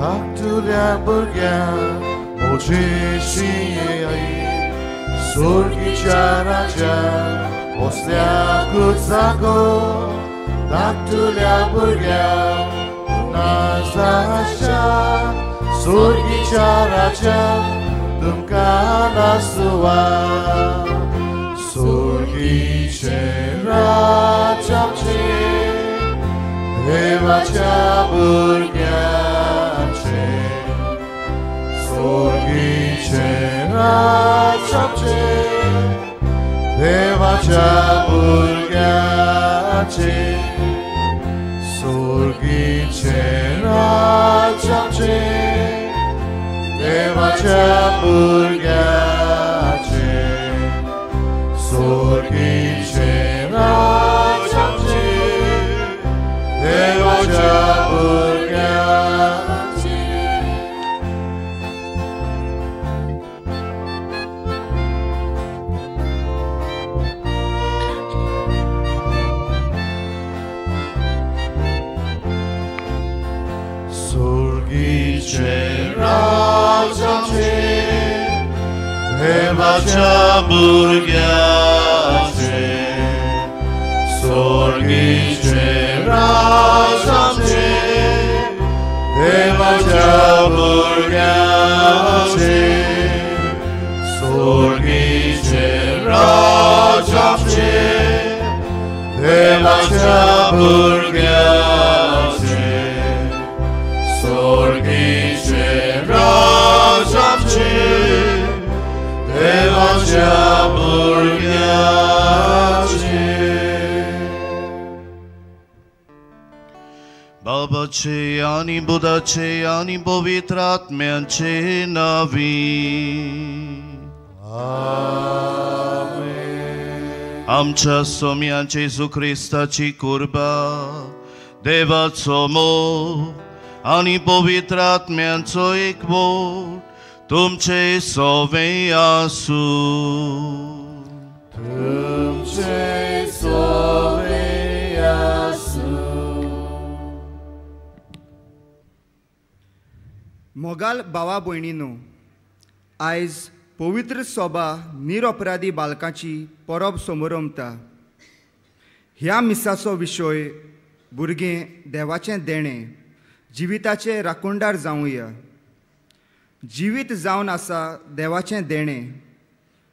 धाकटुल्या भुरग्यांक मोजेशी सोर्गीच्या राज्यांत बसल्याकूच जागो धाकटुल्या भुरग्यांक नाजाच्या सोर्गीच्या राज्यांत तुमकां नासुवा. सोर्गीचें राज्य आमचें देवाच्या भुरग्यांचें. सोर्गीचें राज्य आमचें देवाच्या भुरग्यांचें. सोर्गीचें राज्य आमचें देवाच्या भुरग्यांचें. सोर्गीचें राज्य आमचें देवाच्या भुरग्यांचें. सोर्गीचें राज्य आमचें देवाच्या भुरग्यांचें. सोर्गीचें राज्य आमचें देवाच्या भुरग्यांचें. सोर्गीचें राज्य आमचें देवाच्या भुरग्यांचें. सोर्गीचें राज्य आमचें देवाच्या भुरग्यांचें. बाबाचे आनी बुधाचे आनी पवित्र आत्म्याचे नावी. आमेन. आमच्या सोम्या जेजू क्रिस्ताची कुर्बा, देवाचो मोग आनी पवित्र आत्म्याचो एकवट तुमचे सोवे आसूं. तुमचे सोवे आसूं. मोगाल भावा भयणीनो, आयज पवित्र सोबा निरपराधी बालकाची परब समरंभता. ह्या मिसाचो विशय भुरगें देवाचें देणें, जिविताचें राखणदार जावया. जिवीत जावन आसा देवाचें देणें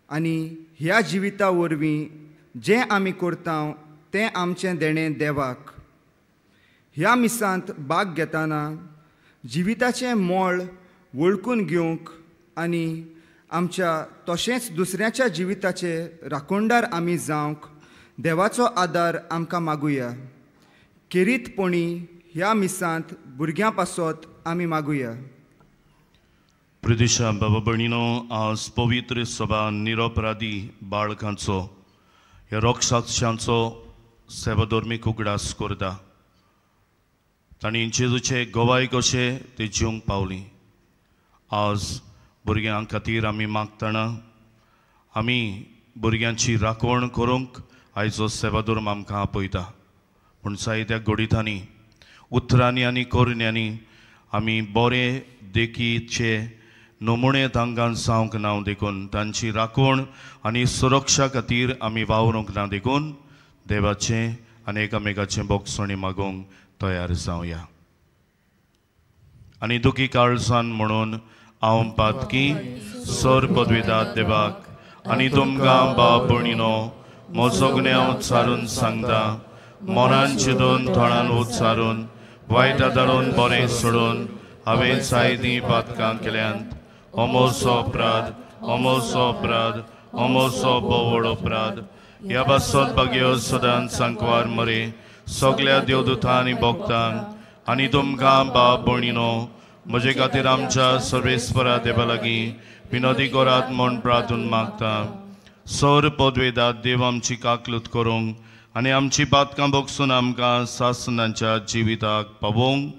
आनी ह्या जिविता वरवीं जें आमी करता तें आमचें देणें देवाक. ह्या मिसांत भाग घेतना जिविताचें मोल वळखून घेवंक आनी आमच्या तशेंच दुसऱ्याच्या जिविताचे राखणदार आमी जावंक देवाचो आदार आमकां मागुया. खेरीतपणी ह्या मिसांत भुरग्यां पासत आमी मागुया. प्रदेशा बाबा भयणीनो, आज पवित्र सभा निरपराधी बाळकांचो ह्या रोक्षाक्षांचो सेवाधर्मीक उगडास करता. तांणी जेजूचे गवाय कशे ते जिवंक पावली. आज भुरग्यां खातीर आमी मागतना आमी भुरग्यांची राखण करूंक आयचो सेवाधर्म आमकां आपयता. पूण जायत्या घडितांनी उतरांनी आनी करण्यांनी आमी बरे देखीचे नमुणे तांकां जावंक ना देखून तांची राखण आनी सुरक्षा खातीर आमी वावरूंक ना देखून देवाचें आनी एकामेकाचें बोगसणी मागूंक तयार जावया. आनी दुखी काळजान म्हणून हांव पातकी सर पदवेदात देवाक आनी तुमकां बाप भयणीनो म्हजो गुन्यांव उच्चारून सांगता. मनान चिंतून थोडान उच्चारून वायट धाडून बरें सोडून हांवें जायतीं पातकां केल्यांत. अमोसो अपराध, अमोसो अपराध, अमोसो भोव अपराध. ह्या पासत भाग्य सदांच सांकवार मरे सगल्या देवदूतां आनी भक्तांक आनी तुमकां बाप भयणीनो म्हजे खातीर आमच्या सर्वेस्परा देवा लागीं विनोदी करात म्हूण प्रार्थून मागता. सर पदवेदात देव आमची काकलूत करूंक आनी आमची पातकां भोगसून आमकां सासणाच्या जिविताक पावोवंक.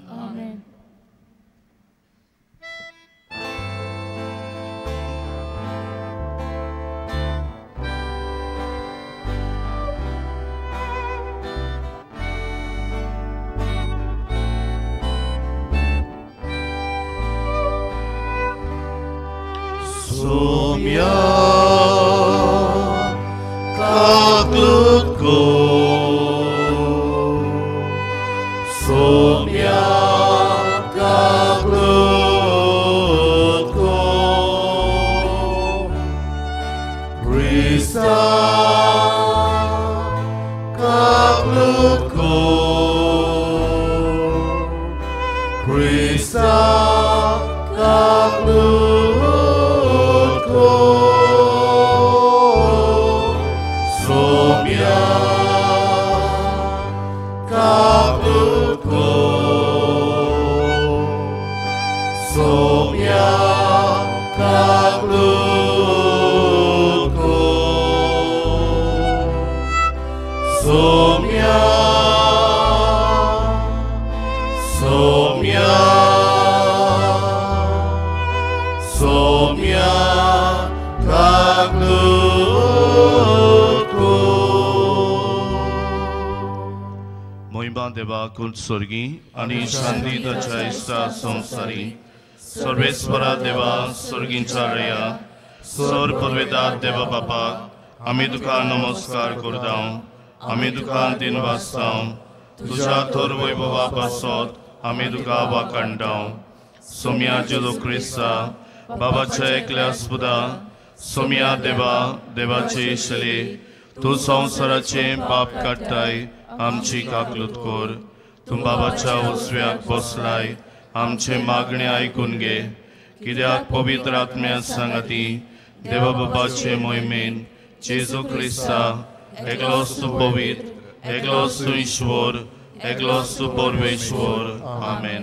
ko Krista kaklut ko Somya kaklut ko Somya kaklut ko Somya Somya Somya kaklut ko. मोहिमा देवा कुल स्वर्गी आणि शांती ताच्या इश्टा संसारी सर्वेस्वरा देवा स्वर्गींच्या रया सर पदवेदार देवा बापाक आमी तुका नमस्कार करता, आमी तुका दिन वाचता, तुज्या थोर वैभवा पासत आमी तुका वाखाणटा. सोम्या जेजू क्रिस्ता बाबाच्या एकल्या सुदा सोम्या देवा देवाचे इशले तूं संवसाराचे पाप काडटाय आमची काकलूत कर. तूं बाबाच्या उजव्याक बसलाय आमचे मागणे आयकून घे, कित्याक पवित्र आत्म्या सांगाती देवा बाबाचे मोहिमेन जेजू क्रिस्ता एकलोच तूं पवित्र, एकलोच तूं ईश्वर, एकलोच तूं परमेश्वर. आमेन.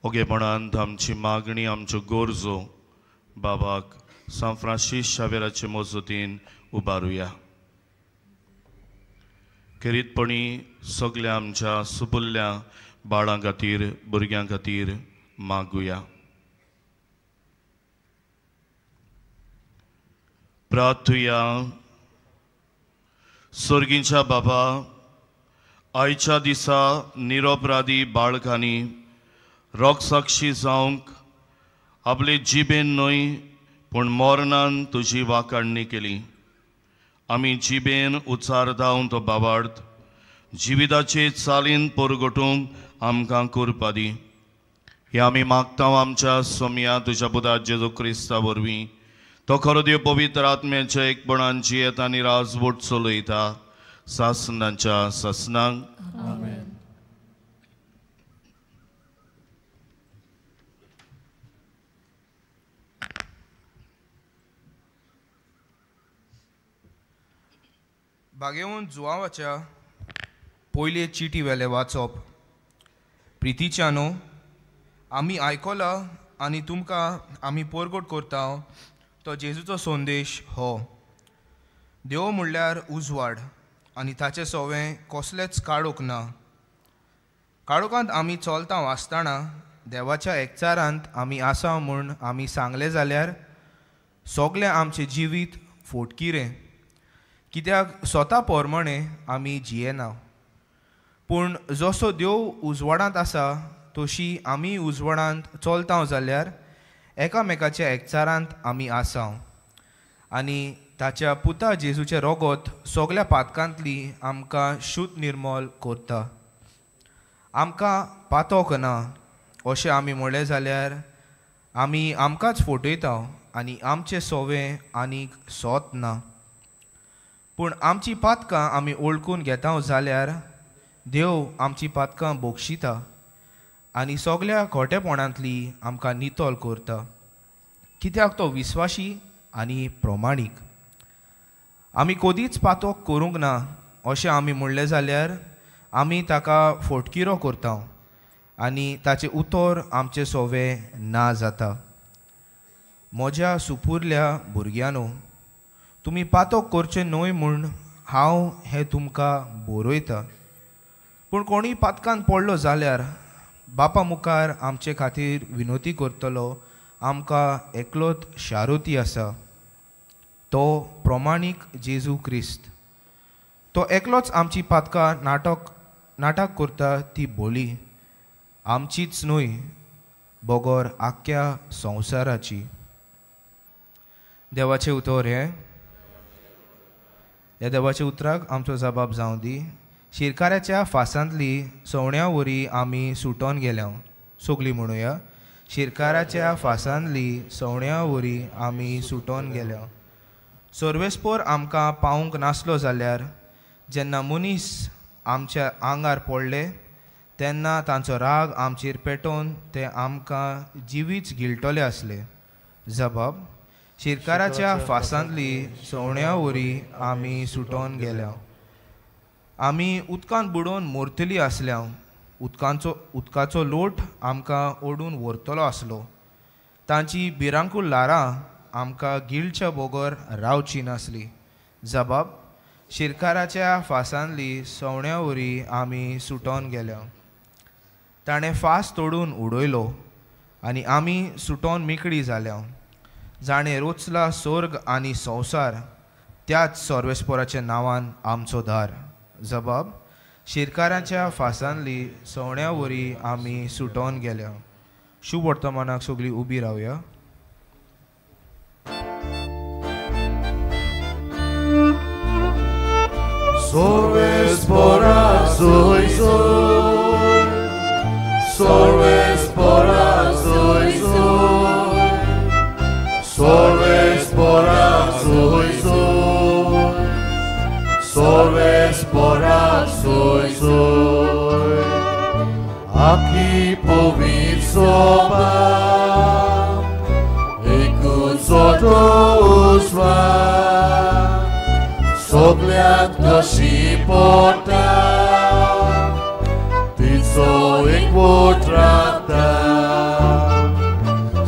ओगेपणांत आमची मागणी आमच्यो गरजो बाबाक सांत फ्रांसीस शावेराचे मजतीन उबारुया. खेरीतपणी सगल्या आमच्या सुपुल्ल्या बाळां खातीर भुरग्यां खातीर मागुया. प्रार्थुया. स्वर्गींच्या बाबा, आयच्या दिसा निरपराधी बाळकांनी रोगसाक्षी जावंक आपले जिबेन न्हय पूण मरणान तुजी वाखाणणी केली. आमी जिबेन उच्चारता तो बाबार्थ जिविताचे चालीन परगटूंक आमकां करपा दी. हे आमी मागता आमच्या सोम्या तुज्या पुता जेजू क्रिस्ता वरवीं, तो खरो देव पवित्र आत्म्याच्या एकपणान जियेता आनी राजवट चलयता सासनाच्या सासनाक. बागेवन जुवावाच्या पयले चिटी वेले वाचप. प्रितीच्यानो, आमी आयकला आनी तुमकां आमी परगट करता तो जेजूचो संदेश हो. देव म्हणल्यार उजवाड आनी ताचें सवें कसलेंच काळोख ना. काळोखांत आमी चलता आसतना देवाच्या एकचारांत आमी आसा म्हूण आमी सांगलें जाल्यार सगळें आमचें जिवीत फोटकिरें, कित्याक स्वता प्रमाणे आमी जियेना. पूण जसो देव उजवाडांत आसा तशी आमी उजवाडांत चलता जाल्यार एकामेकाच्या एकचारांत आमी आसा आनी ताच्या पुता जेजूचें रोगोत सगल्या पातकांतली आमकां शुद्ध निर्मल करता. आमकां पातोक ना अशें आमी म्हणलें जाल्यार आमी आमकांच फटयता आनी आमचें सोवें आनीक सोत ना. पूण आमची पातकां आमी वळखून घेता जाल्यार देव आमची पातकां बक्षिता आनी सगल्या खोटेपणांतली आमकां नितळ करता, कित्याक तो विस्वाशी आनी प्रमाणीक. आमी कदीच पातोक करूंक ना अशें आमी म्हणलें जाल्यार आमी ताका फोटकिरो करता आनी ताचें उतर आमचें सोवें ना जाता. म्हज्या सुपुरल्या भुरग्यांनो, तुमी पातोक करचें न्हय म्हूण हांव हें तुमकां बरयता. पूण कोणूय पातकान पडलो जाल्यार बापा मुखार आमचे खातीर विनोती करतलो आमकां एकलोच शारोती आसा, तो प्रमाणीक जेजू क्रिस्त. तो एकलोच आमची पातकां नाटक करता ती बोली आमचीच न्हय बगर आख्ख्या संवसाराची. देवाचें उतर हें. ह्या देवाच्या उतराक आमचो जबाब जावं दी. शिरकाऱ्याच्या फासांतली सवण्या वरी आमी सुटोन गेल्या. सगळीं म्हणुया, शिरकाराच्या फासांतली सवण्या वरी आमी सुटोन गेल्या. सर्वेस्पोर आमकां पावूंक नासलो जाल्यार जेन्ना मनीस आमच्या आंगार पडले तेन्ना तांचो राग आमचेर पेटोवन ते आमकां जिवीच गिळटले आसले. जबाब शिरकाराच्या फासांतली सवण्या वरी आमी सुटोवन गेल्या. आमी उदकांत बुडोवन मोरतली आसल्या. उदकाचो लोट आमकां ओडून व्हरतलो आसलो. तांची भिरांकूळ ल्हारां आमकां गिळच्या बगर रावची नासली. जबाब शिरकाराच्या फासांतली सवण्या वरी आमी सुटोवन गेल्या. ताणें फास तोडून उडयलो आनी आमी सुटोवन मेकळी जाल्या. जाणें रोचला स्वर्ग आनी संवसार त्याच सर्वेस्पोराच्या नांवान आमचो दार. जबाब शिरकाराच्या फासांतली सवण्या वरी आमी सुटोवन गेल्या. शुभ वर्तमानाक सगळीं उबी रावया. Sorvespora soy soy, sorvespora soy soy, sorvespora soy soy, sorvespora soy soy. Aki povir soba, ekut soto usva. Sogleat doshi porta, tizo ekvotrata.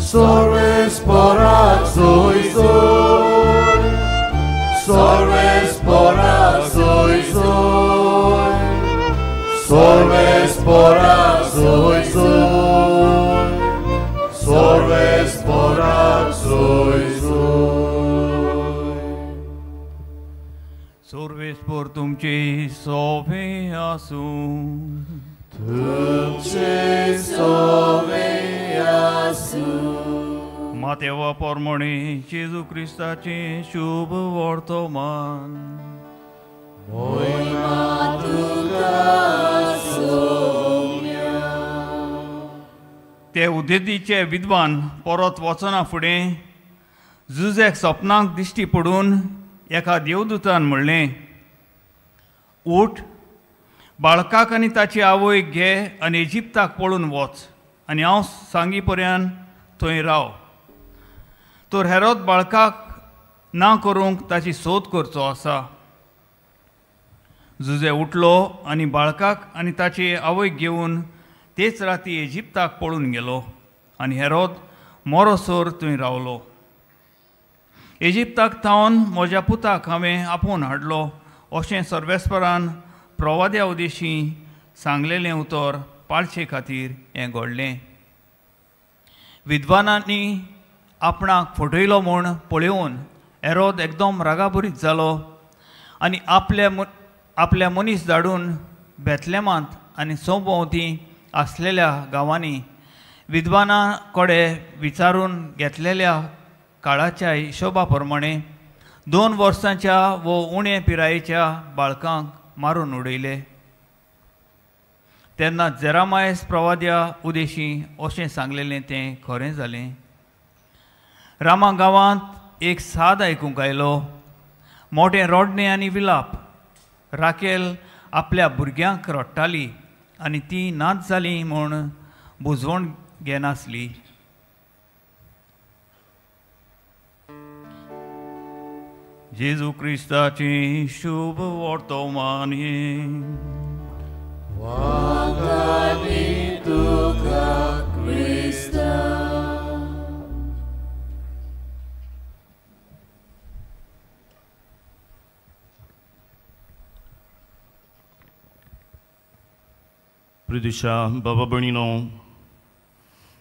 Sorves porak soy soy, sorves porak soy soy, sorves porak soy soy, sorves porak soy soy. सर्वेस्पोर तुमचे सोवे आसूं. तुमचे सोवे आसूं. मातेवा परमणे जेजू क्रिस्ताचे शुभ वर्तमान. मोहिमा तुका सोम्या. ते उदेदीचे विद्वान परत वचना फुडें जुजेक सपनाक दिश्टी पडून एका देवदूतान म्हणलें, उठ, बाळकाक आनी ताची आवयक घे आनी इजिप्ताक पळून वच आनी हांव सांगी पर्यंत थंय राव. तर हेरोद बाळकाक ना करूंक ताची सोद करचो आसा. जुजे उठलो आनी बाळकाक आनी ताची आवयक घेवन तेच राती इजिप्ताक पळून गेलो आनी हेरोद मोरोसर थंय रावलो. इजिप्ताक थावन म्हज्या पुताक हांवें आपोवन हाडलो अशें सर्वेस्परान प्रवाद्या उदेशी सांगलेलें उतर पाळचे खातीर हें घडलें. विद्वानांनी आपणाक फटयलो म्हूण पळोवन हेरोद एकदम रागाभरीत जालो आनी आपल्या मनीस धाडून बेतलेमांत आनी सभोंवती आसलेल्या गांवांनी विद्वाना कडेन विचारून घेतलेल्या काळाच्या हिशोबा प्रमाणे 2 वर्सांच्या वो उणे पिरायेच्या बाळकांक मारून उडयले. तेन्ना जेरामायस प्रवाद्या उदेशी अशें सांगलेलें तें खरें जालें. रामा गांवांत एक साद आयकूंक आयलो, मोटें रडणें आनी विलाप. राकेल आपल्या भुरग्यांक रडटाली आनी ती नाच जाली म्हूण बुजवण घेनासली. जेजू क्रिस्ताचें शुभ वर्तमान हें. वागानी तुका क्रिस्ता. प्रिदिशा बाबा भयणीनो,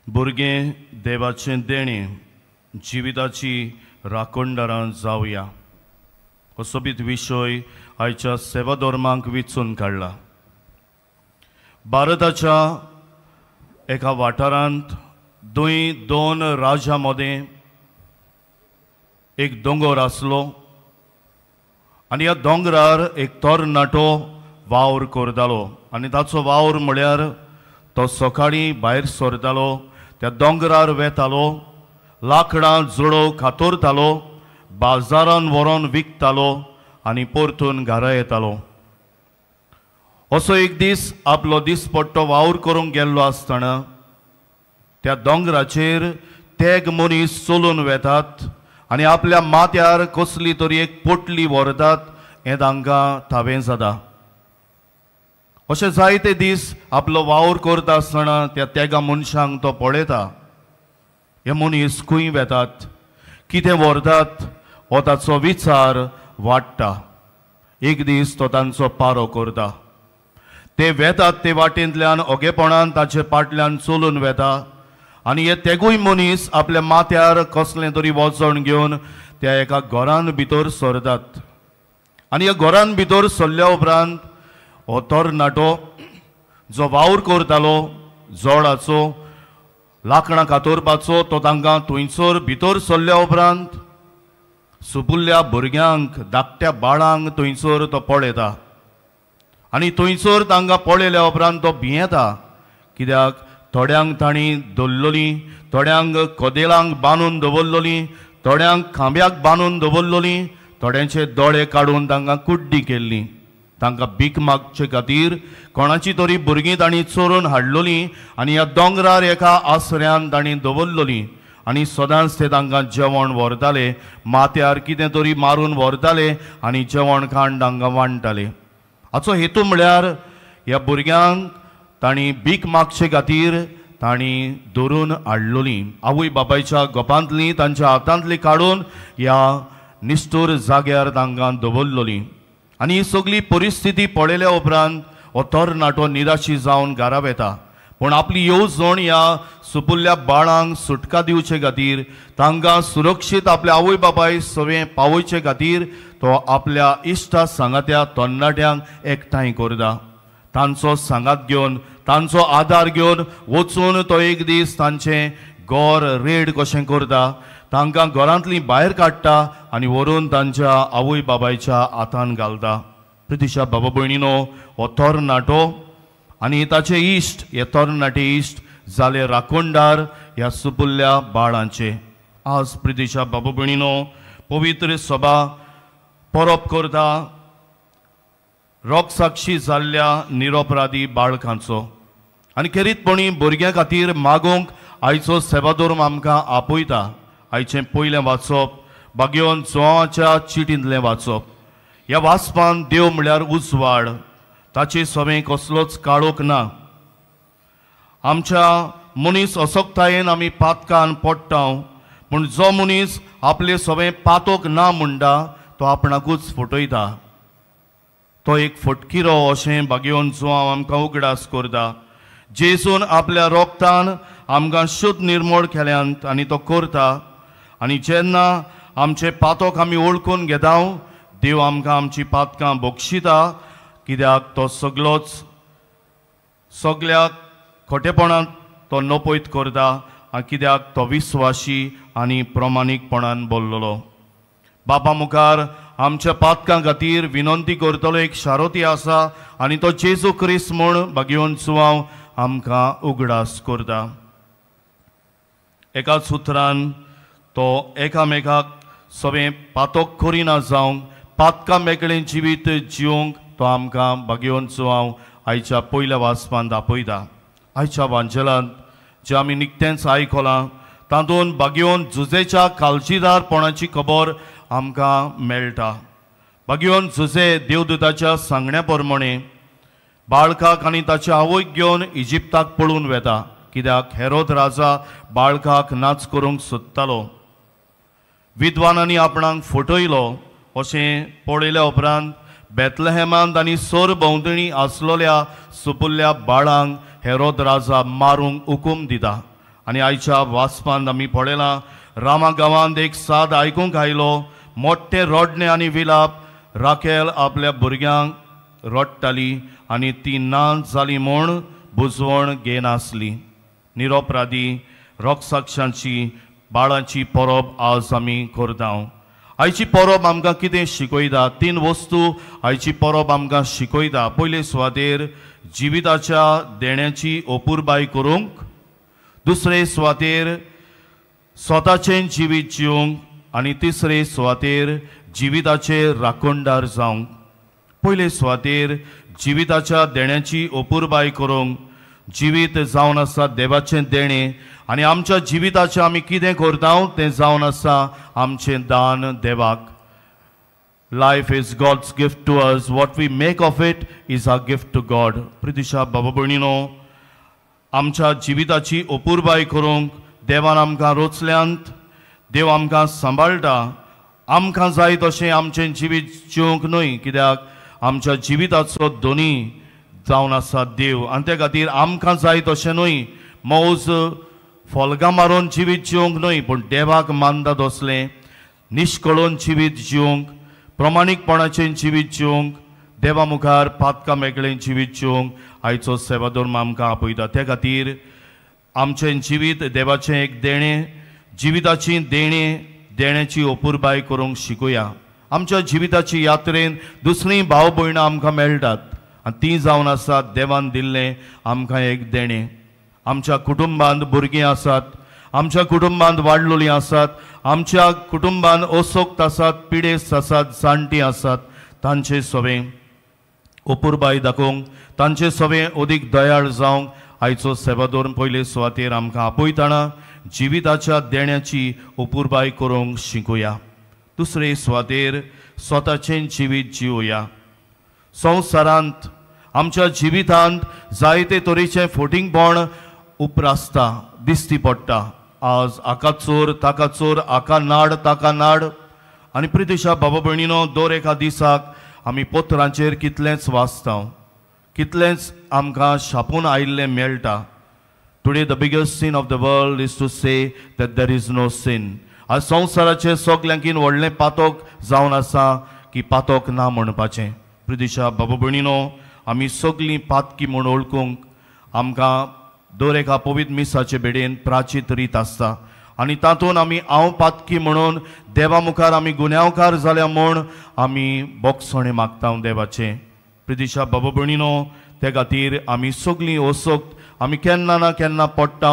भुरगें देवाचें देणें, जिविताची राखणदारां जावया हो सोबीत विशय आयच्या सेवा धर्माक विचून काडला. भारताच्या एका वाठारांत दोन राजा मदें एक दोंगर आसलो आनी ह्या दोंगरार एक तरणाटो वावर करतालो आनी ताचो वावर म्हळ्यार तो सकाळीं भायर सरतालो, त्या दोंगरार वेतालो, लाकडां जोडो कातरतालो, बाजारान व्हरोन विकतालो आनी परतून घरा येतालो. असो एक दीस आपलो दिसपट्टो वावर करूंक गेल्लो आसतना त्या दोंगराचेर तेग मनीस चलून वेतात आनी आपल्या माथ्यार कसली तरी एक पोटली व्हरतात हें तांकां थावें जाता. अशें जायते दीस आपलो वावर करता आसतना त्या तेगा मनशांक तो पळयता. हे मनीस खंय वेतात, कितें व्हरतात हो ताचो विचार वाडटा. एक दीस तो तांचो पारो करता. ते वेतात ते वाटेंतल्यान ओगेपणान ताचे पाटल्यान चलून वेता आनी हे तेगूय मनीस आपल्या माथ्यार कसलें तरी वजन घेवन त्या एका घरान भितर सरतात. आनी ह्या घरान भितर सरल्या उपरांत हो तरणाटो जो वावर करतालो जोडाचो, लाकडां कातरपाचो, तो तांकां थंयसर भितर सरल्या उपरांत सुपुल्ल्या भुरग्यांक, धाकट्या बाळांक थंयसर तो पळयता आनी थंयसर तांकां पळयल्या उपरांत तो भियेता. कित्याक थोड्यांक तांणी दवरलोली, थोड्यांक कदेलांक बांदून दवरलोली, थोड्यांक खांब्याक बांदून दवरलोली, थोड्यांचे दोळे काडून तांकां कुड्डी केल्ली. तांकां भीक मागचे खातीर कोणाची तरी भुरगीं तांणी चोरून हाडलोली आनी ह्या दोंगरार एका आसऱ्यान तांणी दवरलोली आनी सदांच ते तांकां जेवण व्हरताले, माथ्यार कितें तरी मारून व्हरताले आनी जेवण खाण तांकां वांट्टाले. हाचो हेतू म्हळ्यार ह्या भुरग्यांक तांणी भीक मागचे खातीर तांणी धरून हाडलोली. आवय बापायच्या गोपांतली तांच्या हातांतली काडून ह्या निश्ठूर जाग्यार तांकां दवरलोली. आनी ही सगळी परिस्थिती पळयल्या उपरांत हो तरणाटो निराशी जावन घरा वेता. पूण आपली येवजण ह्या सुपुल्ल्या बाळांक सुटका दिवचे खातीर, तांकां सुरक्षीत आपल्या आवय बापाय सवें पावोवचे खातीर तो आपल्या इश्टा सांगात्या तरणाट्यांक एकठांय करता. तांचो सांगात घेवन, तांचो आदार घेवन वचून तो एक दीस तांचें घर रेड कशें करता, तांकां घरांतली भायर काडटा आनी व्हरून तांच्या आवय बापायच्या हातान घालता. प्रितिशा बाबा भयणीनो, हो तरणाटो आनी ताचे इश्ट, हे तरणाटे इश्ट जाले राखणदार ह्या सुपुल्ल्या बाळांचे. आज प्रितिशा बाबा भयणीनो, पवित्र सभा परब करता रोगसाक्षी जाल्ल्या निरपराधी बाळकांचो आनी खेरीतपणी भुरग्यां खातीर मागूंक आयचो सेवाधर्म आमकां आपयता. आयचें पयलें वाचप बागेवन जुवांच्या चिटींतलें वाचप. ह्या वाचपान देव म्हळ्यार उजवाड, ताचे सवें कसलोच काळोख ना. आमच्या मनीस असक्तायेन आमी पातकान पडटा, पूण जो मनीस आपले सवें पातोक ना म्हणटा तो आपणाकूच फटयता. तो एक फटकिरो अशें बागेवन जुवांव आमकां उगडास करता. जेजून आपल्या रोगतान आमकां शुद्ध निर्मोळ केल्यात आनी तो करता. आनी जेन्ना आमचे पातोक आमी वळखून घेता, देव आमकां आमची पातकां बक्षिता. कित्याक तो सगळोच सगळ्या खोटेपणांत तो नपयत करता आनी कित्याक तो विस्वाशी आनी प्रमाणीकपणान बोल्लोलो. बापा मुखार आमच्या पातकां खातीर विनंती करतलो एक शारोती आसा आनी तो जेजू क्रिस्त म्हूण बागेवन जुवांव आमकां उगडास करता. एकाच उतरान तो एकामेकाक सगळें पातोक करिना जावंक, पातकां मेकळें जिवीत जिवंक तो आमकां बागेवन जुवांव आयच्या पयल्या वाचपांत आपयता. आयच्या वांजेलांत जें आमी निकतेंच आयकलां तातूंत बागेवन जुजेच्या काळजीदारपणाची खबर आमकां मेळटा. बागेवन जुजे देवदूताच्या सांगण्या प्रमाणे बाळकाक आनी ताच्या आवयक घेवन इजिप्ताक पळून वेता. कित्याक हेरोद राजा बाळकाक नाच करूंक सोदतालो. विद्वानांनी आपणाक फटयलो अशें पळयल्या उपरांत बेतलहेमांत आनी सोर भोंवतणी आसलेल्या सुपुल्ल्या बाळांक हेरोद राजा मारूंक हुकूम दिता. आनी आयच्या वाचपांत आमी पळयलां रामा गांवांत एक साद आयकूंक आयलो, मोठे रडणें आनी विलाप. राखेल आपल्या भुरग्यांक रडटाली आनी ती ना जाली म्हूण बुजवण घेनासली. निरोपराधी रोगसाक्षांची बाळांची परब आज आमी करता. आयची परब आमकां कितें शिकयता? तीन वस्तू आयची परब आमकां शिकयता. पयले सुवातेर जिविताच्या देण्याची अपुरबाय करूंक, दुसरे सुवातेर स्वताचें जिवीत जिवंक आनी तिसरे सुवातेर जिविताचे राखणदार जावंक. पयले सुवातेर जिविताच्या देण्याची अपुरबाय करूंक. जिवीत जावन आसा देवाचें देणें आनी आमच्या जिविताचें आमी कितें करता तें जावन आसा आमचें दान देवाक. Life is God's gift to us. What we make of it is our gift to God. प्रितिशा बाबा भयणीनो, आमच्या जिविताची अपुरबाय करूंक देवान आमकां रोचल्यांत. देव आमकां सांबाळटा. आमकां जाय तशें आमचें जिवीत जिवंक न्हय, कित्याक आमच्या जिविताचो दोनी जावन आसा देव. आनी ते खातीर आमकां जाय तशें न्हय, मौज फोल्गां मारून जिवीत जिवंक न्हय, पूण देवाक मानता तसलें निश्कळून जिवीत जिवंक, प्रमाणीकपणाचें जिवीत जिवंक, देवा मुखार पातकां मेकळें जिवीत जिवंक आयचो सेवाधर्म आमकां आपयता. ते खातीर आमचें जिवीत देवाचें एक देणें, जिविताची देणें, देण्याची अपुरबाय करूंक शिकुया. आमच्या जिविताची यात्रेन दुसरीं भाव भयणां आमकां मेळटात आनी तीं जावन आसात देवान दिल्लें आमकां एक देणें. आमच्या कुटुंबांत भुरगीं आसात, आमच्या कुटुंबांत वाडलोलीं आसात, आमच्या कुटुंबांत असोक्त आसात, पिडेस्त आसात, जाणटीं आसात. तांचे सवें अपुरबाय दाखोवंक, तांचे सवें अदीक दयाळ जावंक आयचो सेवाधर्म पयले सुवातेर आमकां आपयतना जिविताच्या देण्याची अपुरबाय करूंक शिकुया. दुसरे सुवातेर स्वताचें जिवीत जिवया. संवसारांत आमच्या जिवितांत जायते तरेचें फोटिंगपण उपरासता, दिसती पडटा. आज आका चोर ताका चोर, आका नाड ताका नाड. आनी प्रितिशा बाबा भयणीनो, दर एका दिसाक आमी पत्रांचेर कितलेंच वाचता, कितलेंच आमकां छापून आयिल्लें मेळटा. Today the biggest sin of the world is to say that there is no sin. आज संवसाराचें सगल्यांकीन व्हडलें पातक जावन आसा की पातक ना म्हणपाचें. प्रितिशा बाबा भयणीनो, आमी सगलीं पातकी म्हूण वळखूंक आमकां दर एका पवित्र मिसाचे भेडेन प्राचीत रीत आसता आनी तातूंत आमी हांव पातकी म्हणून देवा मुखार आमी गुन्यांवकार जाल्या म्हूण आमी बोगसणें मागता देवाचें. प्रितिशा बाबा भयणीनो, ते खातीर आमी सगलीं असोक्त, आमी केन्ना ना केन्ना पडटा,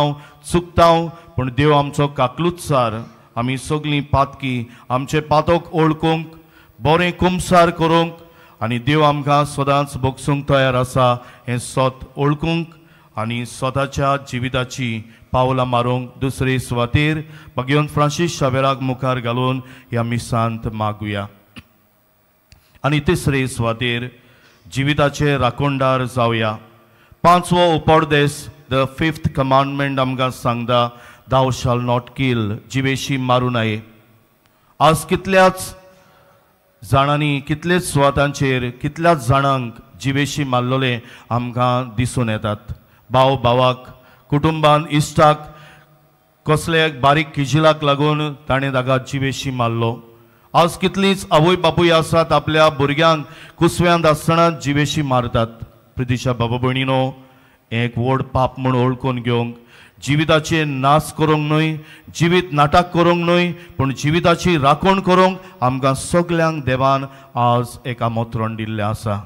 चुकता, पूण देव आमचो काकलुतसार. आमी सगलीं पातकी, आमचें पातक वळखूंक, बरें कुमसार करूंक आनी देव आमकां सदांच बोगसूंक तयार आसा हें सत वळखूंक आनी स्वताच्या जिविताची पावलां मारूंक दुसरे सुवातेर भगवंत फ्रांसीस शावेराक मुखार घालून ह्या मिसांत मागुया. आनी तिसरे सुवातेर जिविताचे राखणदार जावया. पांचवो उपदेश, the fifth commandment आमकां सांगता, दाव शाल not किल, जिवेशी मारूं नये. आज कितल्याच जाणांनी, कितलेच सुवातांचेर कितल्याच जाणांक जिवेशी मारलेले आमकां दिसून येतात. भाव भावाक, कुटुंबान इश्टाक, कसले बारीक किजिलाक लागून ताणें ताका जिवेशी मारलो. आज कितलींच आवय बापूय आसात आपल्या भुरग्यांक कुसव्यांत आसतना जिवेशी मारतात. प्रितिशा बाबा भयणीनो, एक व्हड पाप म्हूण वळखून घेवंक, जिविताचे नाश करूंक न्हय, जिवीत नाटक करूंक न्हय, पूण जिविताची राखण करूंक आमकां सगल्यांक देवान आज एक आमंत्रण दिल्लें आसा.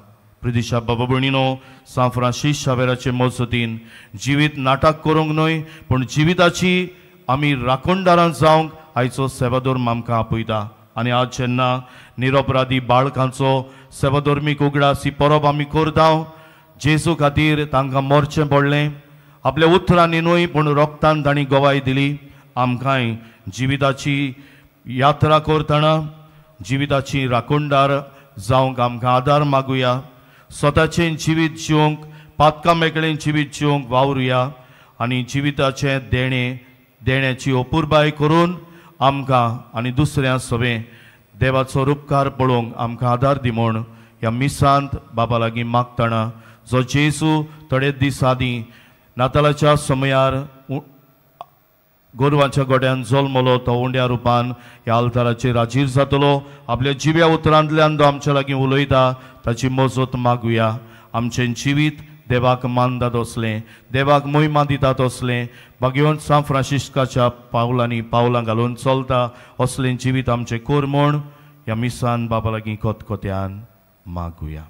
प्रितिशा बाबा भयणीनो, सांत फ्रांसीस शावेराचे मजतीन जिवीत नाटक करूंक न्हय, पूण जिविताची आमी राखणदारां जावंक आयचो सेवाधर्म आमकां आपयता. आनी आज जेन्ना निरपराधी बाळकांचो सेवाधर्मीक उगडास ही परब आमी करता, जेजू खातीर तांकां मरचें पडलें, आपल्या उतरांनी न्हय पूण रोगतान तांणी गवाय दिली. आमकांय जिविताची यात्रा करतना जिविताची राखणदार जावंक आमकां आदार मागुया. स्वताचें जिवीत जिवंक, पातकां मेकळें जिवीत जिवंक वावरुया आनी जिविताचें देणें, देण्याची अपुरबाय करून आमकां आनी दुसऱ्या सवें देवाचो उपकार पळोवंक आमकां आदार दी म्हूण ह्या मिसांत बाबा लागीं मागतना, जो जेजू थोडे दीस आदीं नातालाच्या समयार गोरवांच्या गोड्यान जल्मलो, तो उंड्या रुपान ह्या आल्ताराचेर हाजीर जातलो. आपल्या जिव्या उतरांतल्यान तो आमच्या लागीं उलयता, ताची मजत मागुया. आमचें जिवीत देवाक मानता तसलें, देवाक मोहिमा दिता तसलें, भगवंत सांत फ्रांसिस्काच्या पावलांनी पावलां घालून चलता असलें जिवीत आमचें कर म्हूण ह्या मिसान बाबा लागीं खतखत्यान मागुया.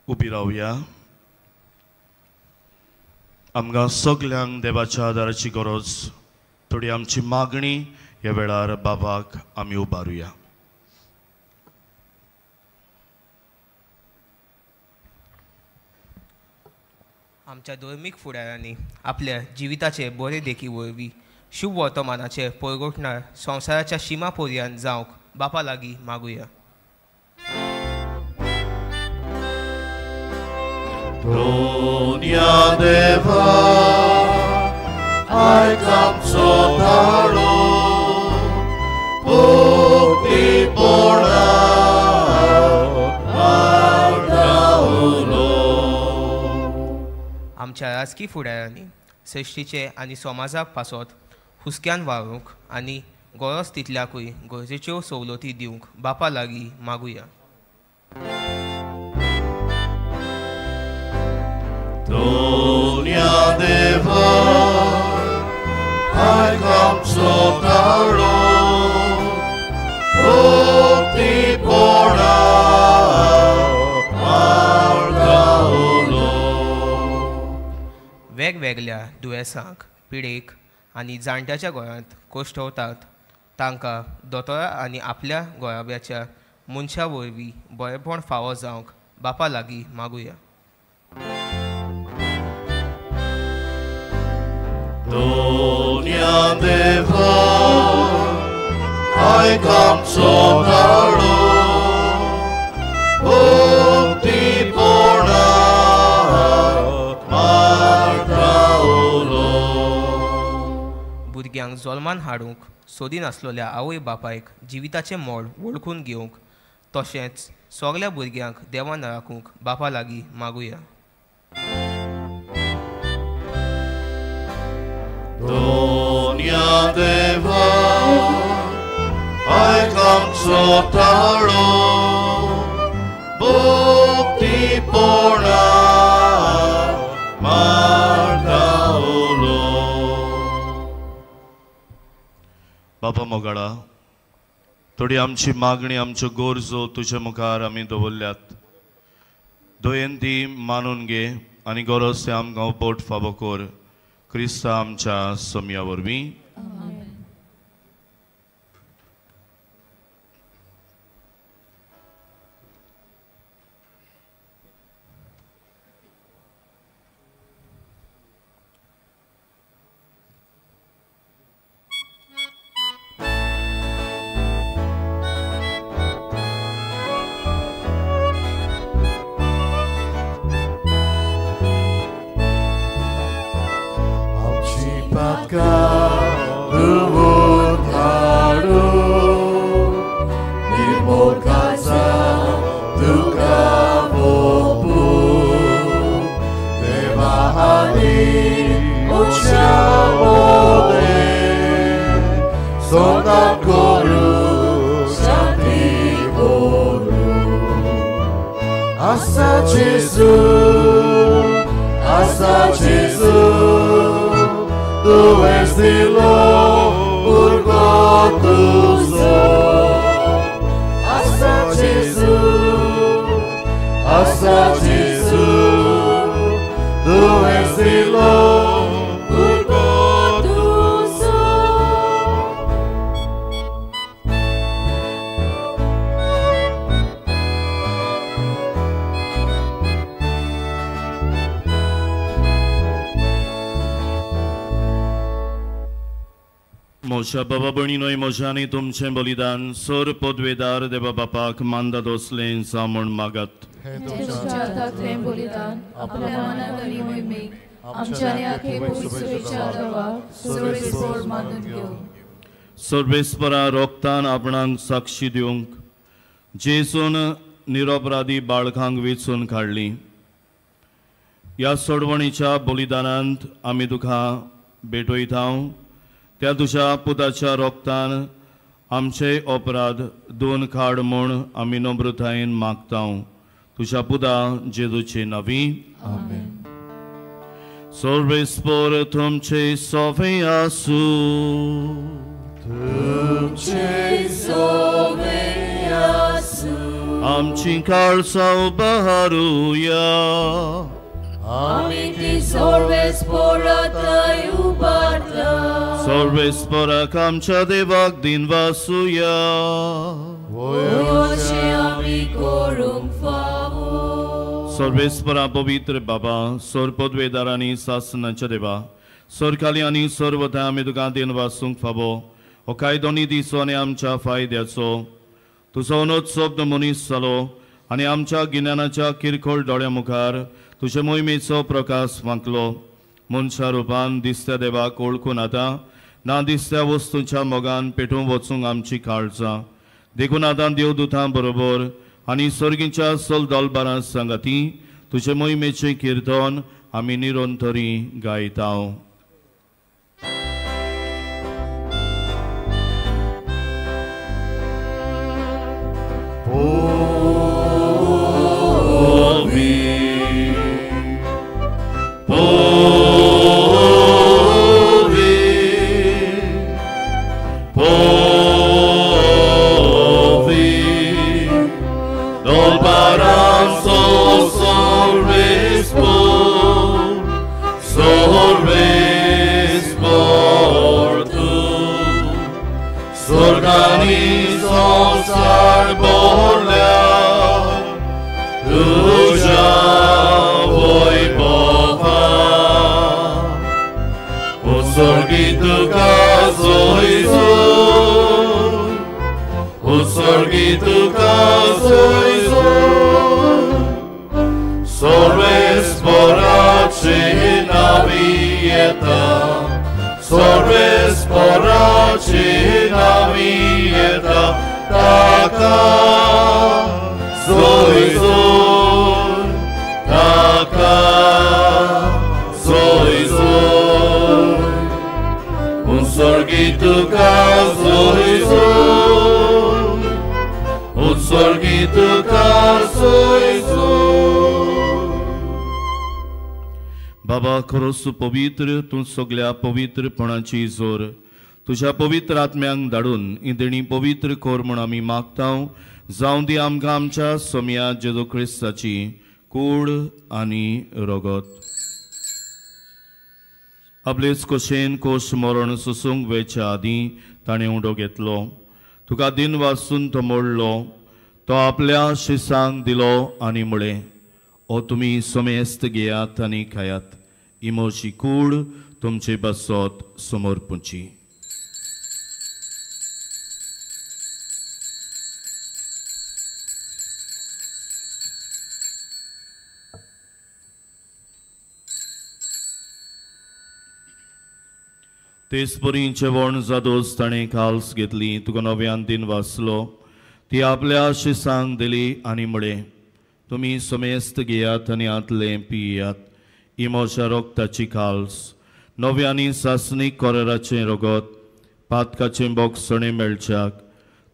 उबी रावया. आमकां सगल्यांक देवाच्या आदाराची गरज. थोडी आमची मागणी ह्या वेळार बाबाक आमी उबारुया. आमच्या धर्मीक फुडाऱ्यांनी आपल्या जिविताचे बरे देखी वरवीं शुभ वर्तमानाचे परगटणार संवसाराच्या शिमा पर्यंत जावंक बापा लागीं मागुया. दोन्या देवा आयक आमचो ताळो भक्तीपणा मारता उलो. आमच्या राजकी फुडाऱ्यांनी सृश्टीचे आनी समाजा पासत हुस्क्यान वावरूंक आनी गरज तितल्याकूय गरजेच्यो सवलती दिवंक बापा लागीं मागुया. दोन्या देवा आयक आमचो ताळो भक्तीपणा मारता उलो. वेगवेगळ्या दुयेंसांक पिडेक आनी जाणट्याच्या गोळ्यांत कोश्टवतात तांकां दोतोरा आनी आपल्या गोळाब्याच्या मनशा वरवीं बरेपण फावो जावंक बापा लागीं मागुया. दोन्या देवा आयक आमचो ताळो भक्तीपणा मारता उलो. भुरग्यांक जल्मान हाडूंक सोदिनासलेल्या आवय बापायक जिविताचें मोल वळखून घेवंक तशेंच सगल्या भुरग्यांक देवान राखूंक बापा लागीं मागुया. दोन्या देवा आयक आमचो ताळो भक्तीपणा मारता उलो. बाबा मोगाळा, थोडी आमची मागणी आमच्यो गरजो तुजे मुखार आमी दवरल्यात. दयेन ती मानून घे आनी गरज ते आमकां पोट फावो कर. क्रिस्ता आमच्या समया वरवीं. Asa Gesù, tu és de louvor gozo. Asa Gesù, Asa Gesù, tu és de louvor gozo. म्हज्या बाबा भयणीनोय म्हज्या आनी तुमचें बलिदान सर पदवेदार देवा बापाक मानदा दोसलें जावं म्हूण मागात. सर्वेस्परा रोगतान आपणाक साक्षी दिवंक जेजून निरपराधी बाळकांक वेंचून काडली. ह्या सोडवणीच्या बलिदानांत आमी तुका भेटयता. त्या तुज्या पुताच्या रोगतान आमचे अपराध दोन काड म्हूण आमी नम्रतायेन मागता. तुज्या पुता जेजूचे नवी. सर्वेस्पर तुमचे सोवे आसूं. तुमचे सोवे आसूं. आमची काळसां उबारुया. आमी ती सर्वेस्पराथंय उबारता. सर्वेस्पराक आमच्या देवाक दिनवासुया. अशें आमी करूंक फावो. सर्वेस्परा पवित्र बाबा, सर पदवेदार आनी सासनाच्या देवा, सरकाली आनी सर्वथाय आमी तुका दिनवासूंक फावो. हो कायदो निधीचो आनी आमच्या फायद्याचो. तुजो अनोद शब्द मनीस जालो आनी आमच्या गिन्यानाच्या किरकोळ दोळ्या मुखार तुजे मोहिमेचो प्रकाश फांकलो. मनशा रुपान दिसत्या देवाक वळखून आतां ना दिसत्या वस्तूंच्या मोगान पेटून वचूंक आमची काळजां. देखून आतां देवदूतां बरोबर आनी सर्गीच्या सल दोलबारां सांगाती तुजे मोहिमेचें किर्तन आमी निरंतरी गायता. बाबा खरोच पवित्र, तूं सगल्या पवित्रपणाची जोर. तुज्या पवित्र आत्म्यांक धाडून ही देणी पवित्र कर म्हूण आमी मागता. जावं दी आमकां आमच्या सोम्या जेजू क्रिस्ताची कूड आनी रगत. आपलेच कशेन कोश मरण सोसूंक वेच्या आदीं ताणें उडो घेतलो. तुका दिन वासून तो मोडलो. तो आपल्या शिसांक दिलो आनी म्हळें, ओ तुमी समेस्त घेयात आनी खायात. ही म्हजी कूड तुमचे बसत समर्पुची. तेच परी जेवण जादोस ताणें काल्स घेतली. तुका नव्यान दिन वाचलो. ती आपल्या शिसांक दिली आनी म्हळें, तुमी समेस्त घेयात आनी आतलें पियात. ही म्हज्या रगताची काल्स, नव्या आनी सासणीक कोराराचें रगत, पातकाचें बोगसणें मेळच्याक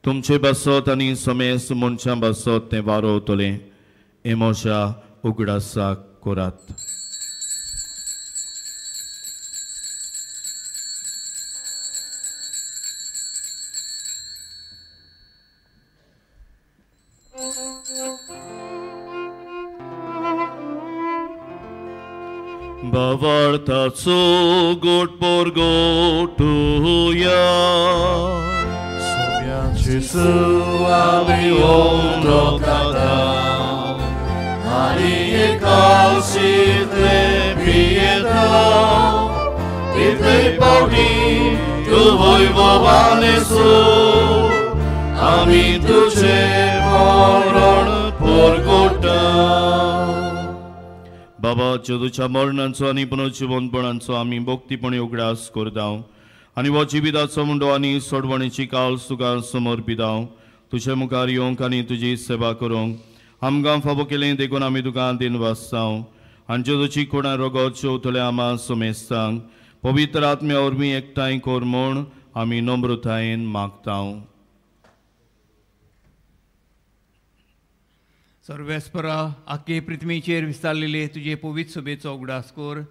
तुमचे बासत आनी समेस्त मनशां बासत तें वारोवतलें. हें म्हज्या उगडासाक करात. भावार्थाचो गोट पोरगोटुया. Gesù आमी ओंदोकाता आनी एकाशितले पियेता. तितले पावटी तूं वैभवानेसो आमी तुजें मरण पोरगोटा. बाबा, जेजूच्या मरणाचो आनी पुनर्जिवनपणाचो आमी भक्तीपणी उगडास करता आनी हो जिविताचो मुंडो आनी सोडवणेची काल तुका समर्पिता. तुजे मुखार येवंक आनी तुजी सेवा करूंक आमकां फावो केलें देखून आमी तुका दिनवासता. आनी जेजूची कोणा रगत जेवतले आमा समेस्तांक पवित्र आत्म्या वरवीं एकठांय कर म्हूण आमी नम्रतायेन मागता. सर्वेस्परा, आख्खे पृथ्वीचेर विस्तारलेले तुजे पवित्र सभेचो उगडास कर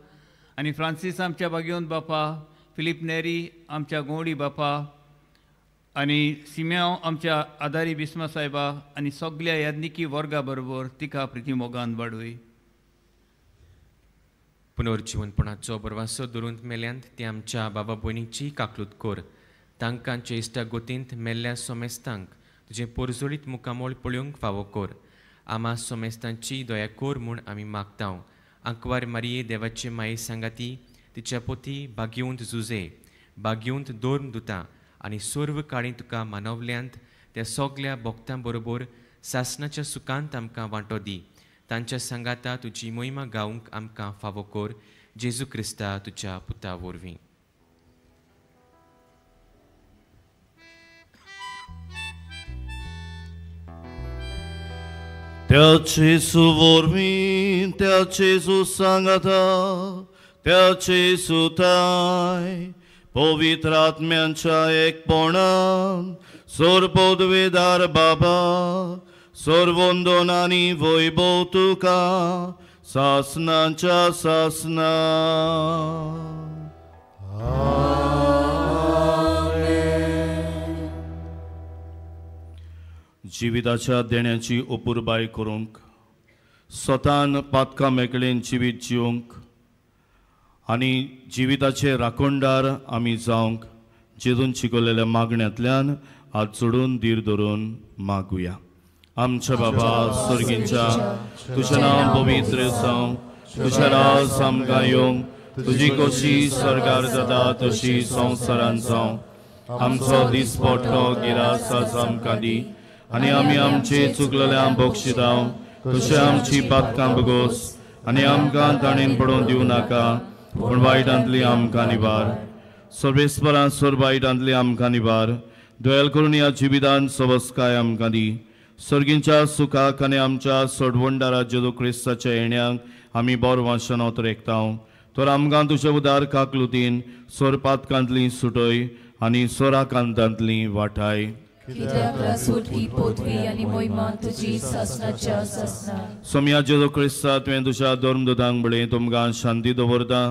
आनी फ्रांसीस आमच्या बागेवन बापा, फिलीप नेरी आमच्या गोंडी बापा, आनी सिम्यांव आमच्या आदारी बिस्मा साहेबा आनी सगल्या याज्ञिकी वर्गा बरोबर तिका प्रिती मोगान वाडूय. पुनर्जिवनपणाचो बरवासो धरून मेल्यांत ती आमच्या बाबा भयणीची काकलूत कर. तांकां चेश्टा गोतींत मेल्ल्या सोमेस्तांक तुजें पोरजोळीत मुखामोळ पळोवंक फावो कर. आमा सोमेस्तांची दया कर म्हूण आमी मागता. आंकवार मारिये देवाचे माये सांगाती तिच्या पोती भाग्यवंत जुजे भाग्यवंत धर्म दुता आनी सर्व काळी तुका मानवल्यांत त्या सगल्या भक्तां बरोबर सासणाच्या सुखांत आमकां वांटो दी. तांच्या सांगाता तुजी मोहिमा गावंक आमकां फावो कर. जेजू क्रिस्ता तुज्या पुता वरवीं. त्या जेजू वरवीं, त्या जेजू सांगाता, त्या जेजू ताय पवित्र आत्म्यांच्या एकपणान सर्वपदवेदार बाबा सर्वंदन आनी वैभव तुका सासनाच्या सासना. जिविताच्या देण्याची अपुरबाय करूंक, स्वतान पातकां मेकळेन जिवीत जिवंक आनी जिविताचे राखणदार आमी जावंक जेजून शिकवलेल्या मागण्यांतल्यान हात जोडून धीर धरून मागुया. आमच्या बाबा स्वर्गींच्या, तुजें नांव पवित्र जावं, तुजें राज आमकां येवंक, तुजी कशी स्वर्गार जाता तशी संवसारांत जावं. आमचो दिसपट्टो गिरास आज आमकां दी आनी आमी आमचे चुकलेल्या बक्षितां तशें आमची पातकां बगोस आनी आमकां ताणेन पडोवन दिवं नाका, पूण वायटांतली आमकां निवार. सर्वेस्परां सर वायटांतली आमकां निवार. दयाल करून ह्या जिवितान सवस्काय आमकां दी. सर्गींच्या सुखाक आनी आमच्या सोडवणदारा जेजू क्रिस्ताच्या येण्याक आमी बरो वांशनां तर एकतांव. तर आमकां तुजे उदार काकलुतीन सोर पातकांतली सुटय आनी सोराकांतांतली वाटाय. सोम्या जेजू क्रिस्ता, तुवें तुज्या धर्मदूतांक म्हणलें, तुमकां शांती दवरता,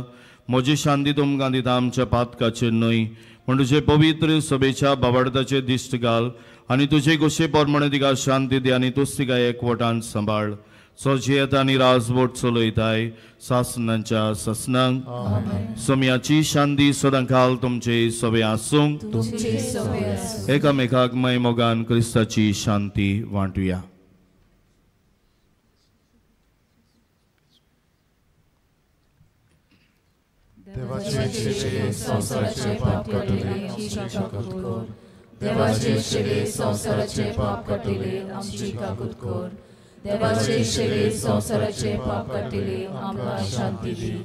म्हजी शांती तुमकां दिता, आमच्या पातकाचेर न्हय पूण तुजे पवित्र सभेच्या बाबाडताचेर दिश्ट घाल आनी तुजे गोशे प्रमाणे तिका शांती दी आनी तूच तिका एकवटान सांबाळ. सो जियेता आनी राजवट चलयताय सासनांच्या सासनांक. सोम्याची शांती सदांकाल तुमचे सवे आसूंक. एकामेकाक माय मोगान क्रिस्ताची शांती वांटुया. देवाचे संवसाराचे पाप काडटले आमची काकूत कर. देवाचे शेले संवसाराचे पाप काडटले आमची काकूत कर. देवाचे शेले संवसाराचे पाप काडटले आमकां शांती दी.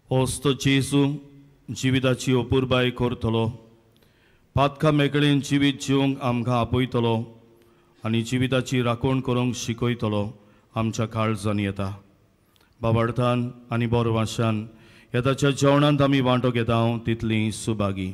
होस्तो जेजू जिविताची अपुरबाय करतलो, पातकां मेकळेन जिवीत जिवंक आमकां आपयतलो आनी जिविताची राखण करूंक शिकयतलो आमच्या काळजान येता. बाबार्थान आनी बरो वाशान ह्या ताच्या जेवणांत आमी वांटो घेता तितली सुभागी.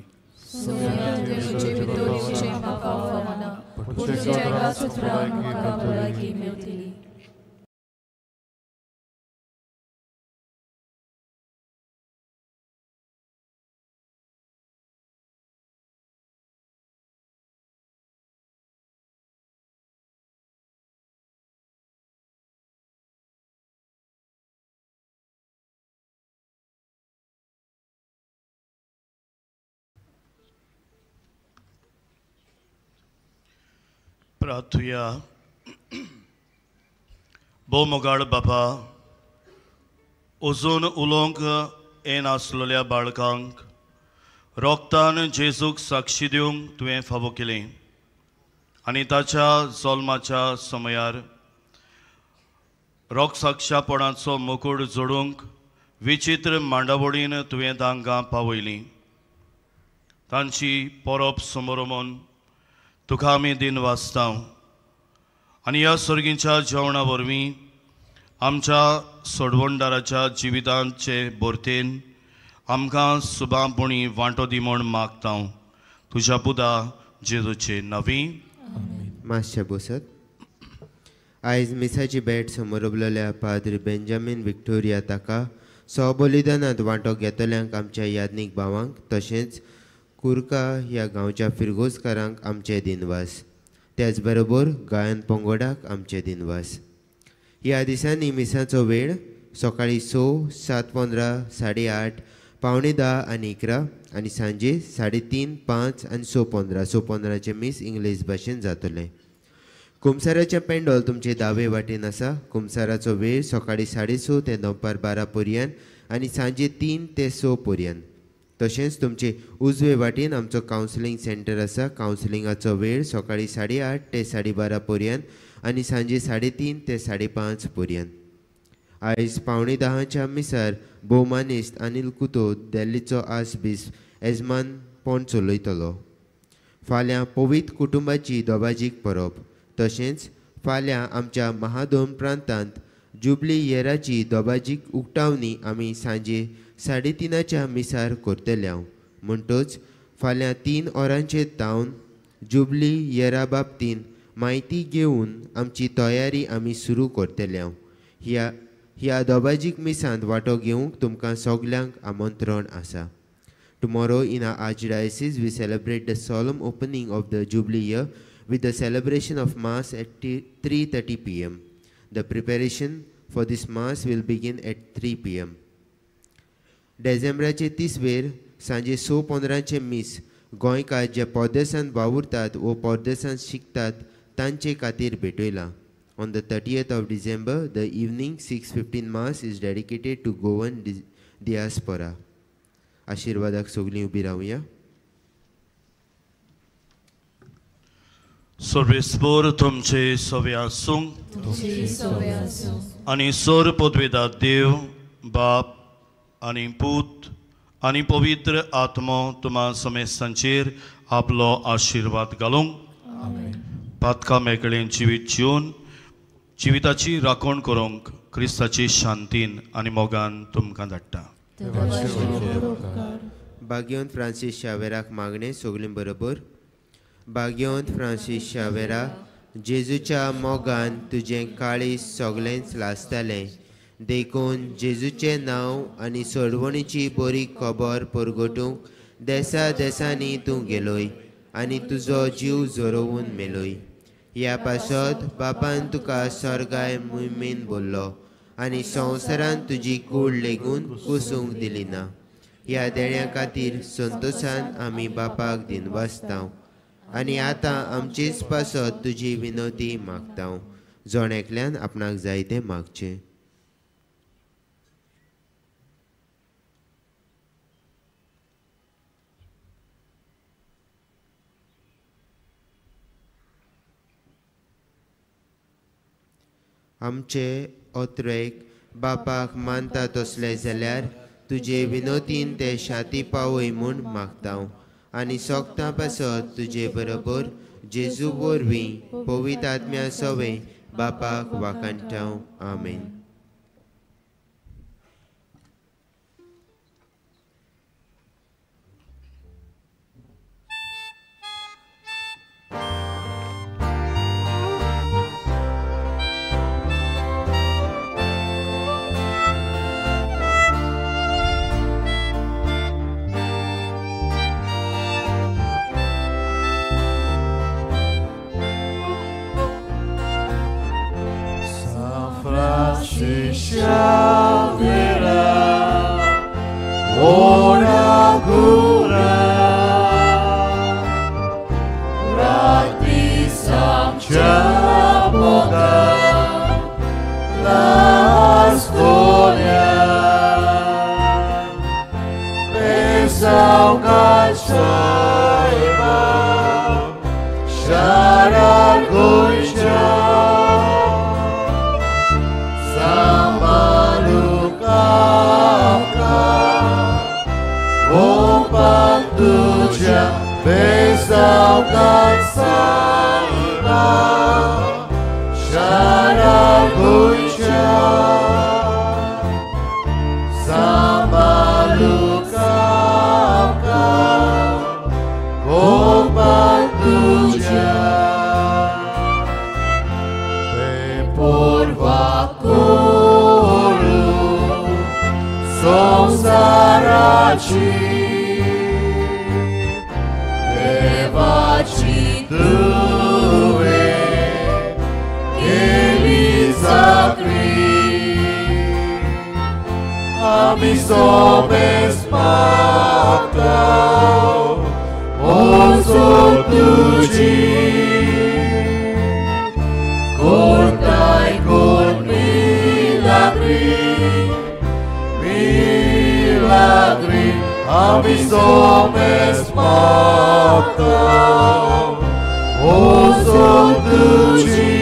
प्रार्थुया. भोव मोगाळ बापा, अजून उलोवंक येनासलेल्या बाळकांक रोगतान जेजूक साक्षी दिवंक तुवें फावो केलें आनी ताच्या जल्माच्या समयार रोगसाक्षापणाचो मुकूट जोडूंक विचित्र मांडावळीन तुवें तांकां पावयली. तांची परब समोरमोन तुका आमी दिन वाचता आनी ह्या सर्गीच्या जेवणा वरवीं आमच्या सोडवणदाराच्या जिवितांचे भरतेन आमकां सुबांपणी वांटो दी म्हूण मागता तुज्या पुता जेजूचे नवी. मातशें बसत. आयज मिसाची भेट समोरबलेल्या पाद्री बेंजामीन विक्टोरिया ताका स्वबलिदानांत वांटो घेतल्यांक आमच्या यादनीक भावांक तशेंच कुर्का ह्या गांवच्या फिरगोजकारांक आमचे दिनवास. त्याच बरोबर गायन पंगोडाक आमचे दिनवास. ह्या दिसांनी मिसाचो वेळ सकाळीं 6, 7:15, 8:30, 9:45 आनी 11 आनी सांजे 3:30, 5 आनी 6:15. 6:15 मीस इंग्लीश भाशेन जातलें. कुमसाराचें पेंडोल तुमचे दावे वाटेन आसा. कुमसाराचो वेळ सकाळीं 6:30 ते दनपार 12 पर्यंत आनी सांजे 3 ते 6 पर्यंत. तशेंच तुमचे उजवे वाटेन आमचो कावन्सिलींग सेंटर आसा. कावन्सिलिंगाचो वेळ सकाळीं 8:30 ते 12:30 पर्यंत आनी सांजे 3:30 ते 5:30 पर्यंत. आयज 9:45 मिसार भोवमानेस्त अनिल कुतो दिल्लीचो आर्चबिशप येजमानपण चलयतलो. फाल्यां पवित्र कुटुंबाची दोबाजीक परब. तशेंच फाल्यां आमच्या महादोम प्रांतांत जुबली येराची दोबाजीक उक्तावणी आमी सांजे 3:30 मिसार करतले. म्हणटच फाल्यां 3 वरांचेर तावन जुबली येरा बाबतीन म्हायती घेवन आमची तयारी आमी सुरू करतले. ह्या दोबाजीक मिसांत वांटो घेवंक तुमकां सगल्यांक आमंत्रण आसा. Tomorrow in our Archdiocese we celebrate the solemn opening of the Jubilee year with the celebration of Mass at 3:30 p.m. The preparation for this Mass will begin at 3 p.m. डिसेंबराचे 30 वेर सांजे 6:15 मीस गोंयकार जे परदेसांत वावुरतात वो परदेसांत शिकतात तांचे खातीर भेटयलां. On the 30th of December, the evening 6:15 Mass is dedicated to Goan diaspora. आशिर्वादाक सगळीं उबी रावया. सर्वेस्पर तुमचे सवे आसूं आनी सर पदवेदा देव बाप आनी पूत आनी पवित्र आत्मो तुमा समेस्तांचेर आपलो आशिर्वाद घालूंक. पातका मेकळें जिवीत जिवन जिविताची राखण करूंक क्रिस्ताची शांतीन आनी मोगान तुमकां धाडटा. भाग्यवंत फ्रांसीस शावेराक मागणें सगळीं बरोबर. भाग्यवंत फ्रांसीस शावेरा, जेजूच्या मोगान तुजें काळीज सगळेंच लासतालें, देखून जेजूचें नांव आनी सोडवणीची बरी खबर परगटूंक देसा देसांनी तूं गेलोय आनी तुजो जीव झरोवन मेलोय. ह्या पासत बापान तुका स्वर्गाय मुयमेन बोल्लो आनी संवसारान तुजी कूड लेगून कुसूंक दिली ना. ह्या देण्या खातीर संतोशान आमी बापाक दिनवासता आनी आतां आमचेच पासत तुजी विनवती मागता. जण एकल्यान आपणाक जाय तें मागचें. आमचे ओत्रेक बापाक मानता तसले जाल्यार तुजे विनोतीन ते शाती पावय म्हूण मागता आनी सोगतां पासत तुजे बरोबर जेजू वरवीं पवित्र आत्म्या सवें बापाक वाखाणटा. आमेन. Opa, Besaw sa iba Sharaguncha Sambalukapka Kopantuja Purvakuru Samsarachi Devachi tuve Keli sakri Ami somes pactao Oso tuji Cortai con milagri Milagri Ami somes pactao Oso tuji.